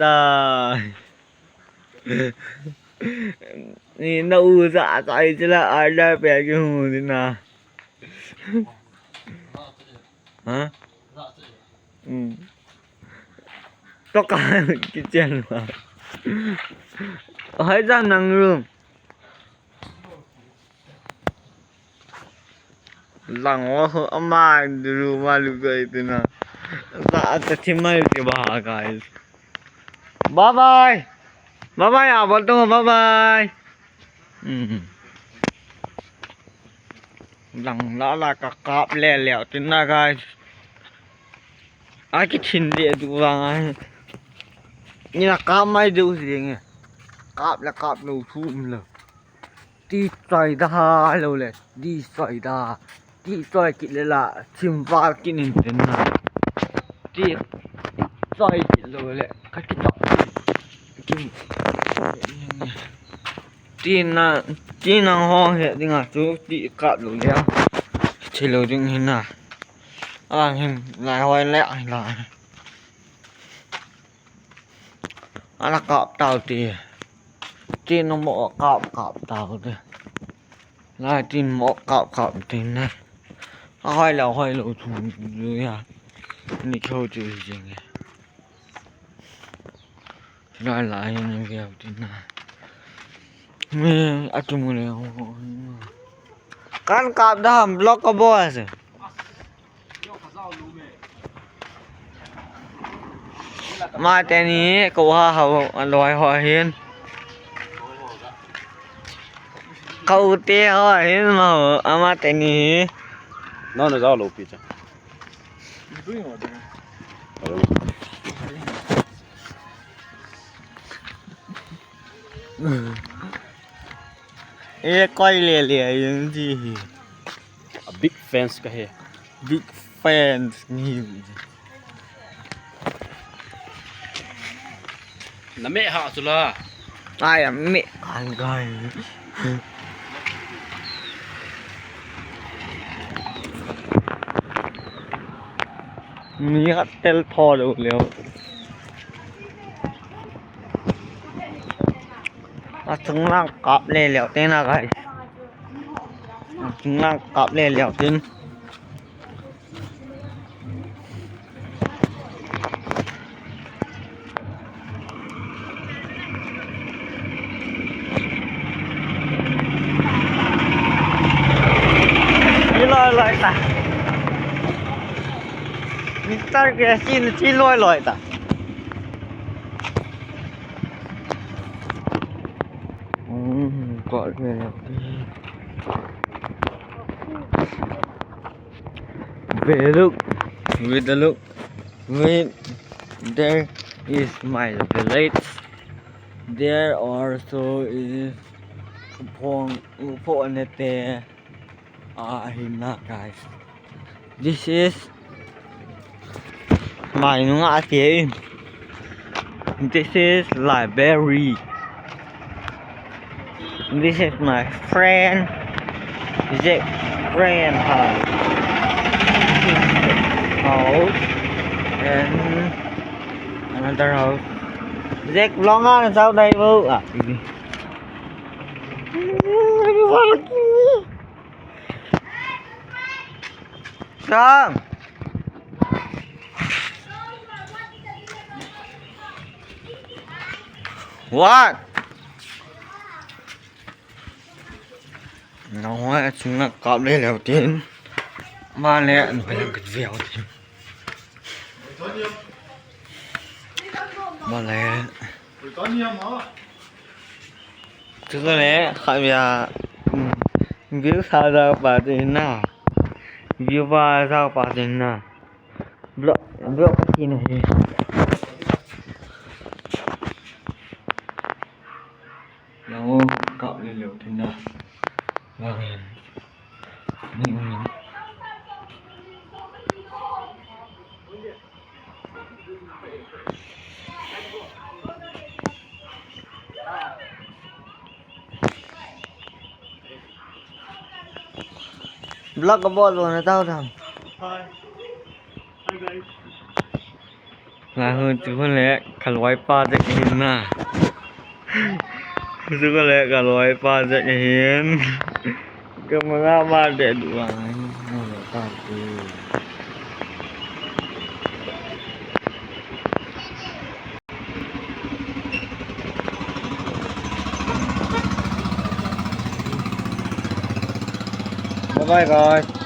ຕາຍ ນີ້ນະ ອຸດສາໃຈຈະລະອາຍໄດ້ແປດກິໂລນີ້ນະ ຮະ ອືມ ຕ້ອງການກິນເຈນວ່າ ໃຫ້ຈຳໜັງຢູ່. ຫຼັງວ່າເຂົາເອົາມາດູມາລູກເອີຍຕິນະ ສະອາດຈະຖິ້ມໄມ້ຕິບາ guys. Bye bye. Bye bye ອາ ບໍ່ຕ້ອງ bye bye. ອືມ ຫຼັງລະລາກະກາບແລ້ວຕິນະ guys. ອາກິທິນເດດູວ່າ ນີ້ນະ ກາບໄມ້ດູຊິ ກາບແລ້ວກາບໂນທຸມເລີຍ. ຕິດໃສ່ດາໂລເລ ດີໃສ່ດາ ຕິດໃສ່ກິນເລລະ ທິມຟາກິນເປັນນາ ຕິດໃສ່ກິນໂລເລ ກະກິນດອກ ກິນ ຕິນາ ຕິນາງຫ້ອງເຮັດດິງາ ຈຸຕິກະໂລເລ ເທໂລດິງເຫັນນາ ອາເຫັນຫຼາຍຫ້ອຍແລ້ວຫຼາຍ. ອາລະກາບເຕົາຕິ ຕິນມອກາບກາບເຕົາຕິ ລາຍຕິນມອກາບກາບຕິນນະ ອາຫ້ອຍແລ້ວຫ້ອຍໂລທຸງຢູ່ຍາ ນີ້ເຂົາຈື່ຈິງ ຫຼາຍຫຼາຍແລ້ວຕິນນະ ແມ່ອາຈຸມເລີຍ ກັນກາບດຳລັອກກະບອສ. ມາແຕ່ນີ້ກໍວ່າເຮົາອັນລອຍຫອເຫັນ ເຂົາເຕະຫອເຫັນມາ ເອົາມາແຕ່ນີ້ Non, non, non, non, non. ເອີ ກ້ອຍເລໆຢູ່ຈັ່ງຊີ້ Big fans ກະເຮ Big fans ນີ້ ນະເມະຫາສຸລາ ອາຍນະເມະອັນກາຍ ນີ້ກະເຕັນພໍດູແລ້ວ ມາເຖິງຫຼັງກັບແລ້ວເຕັນນະໄກ ມາເຖິງຫຼັງກັບແລ້ວເຕັນ ນີ້ລອຍໆຕາ ມິສເຕີ ແກຊິນຊິລອຍໆຕາ. ອືມ ກອດແມ່ນແລ້ວຕິ Wait, look. Wait, look. Wait. There is my village. There also is Kapong Upo Nete. Ah, here now, guys. This is my nunga atin. This is library. This is my friend. This is friend house. This is house and another house. Jack, long on sao đây bu. Ah, ini. Sang. What? ນ້ອງ ເຮົາຊິມາກັບໄດ້ແລ້ວຕິ ມາແລ້ວ ໄປນຳກັນແລ້ວຕິ ມາແລ້ວ ຖືກແລ້ວ ຂ້າຢາກ ອືມ ວິວສາວດາວປາເຕນາ ວິວວ່າສາວປາເຕນາ ບລັອກ ບລັອກປາເຕນາ ລາວກັບເລັວໆ ເຫັນນະ ລາວເຫັນ ນີ້ມັນ ບລັອກກະບອດ ນະເຕົ້າດຳ. Hi. Hi, guys. ອ່າ ເຮີ້ຍ ຈຸພຸ້ນແຫຼະ ຂ້າລອຍປ່າຈາກເຫັນນະ ຈຸພຸ້ນແຫຼະ ຂ້າລອຍປ່າຈາກເຫັນ ກໍມາລາບາດແດດດູວ່າ ໂອ້ຍ ຕາຍເຕີ Bye bye, guys.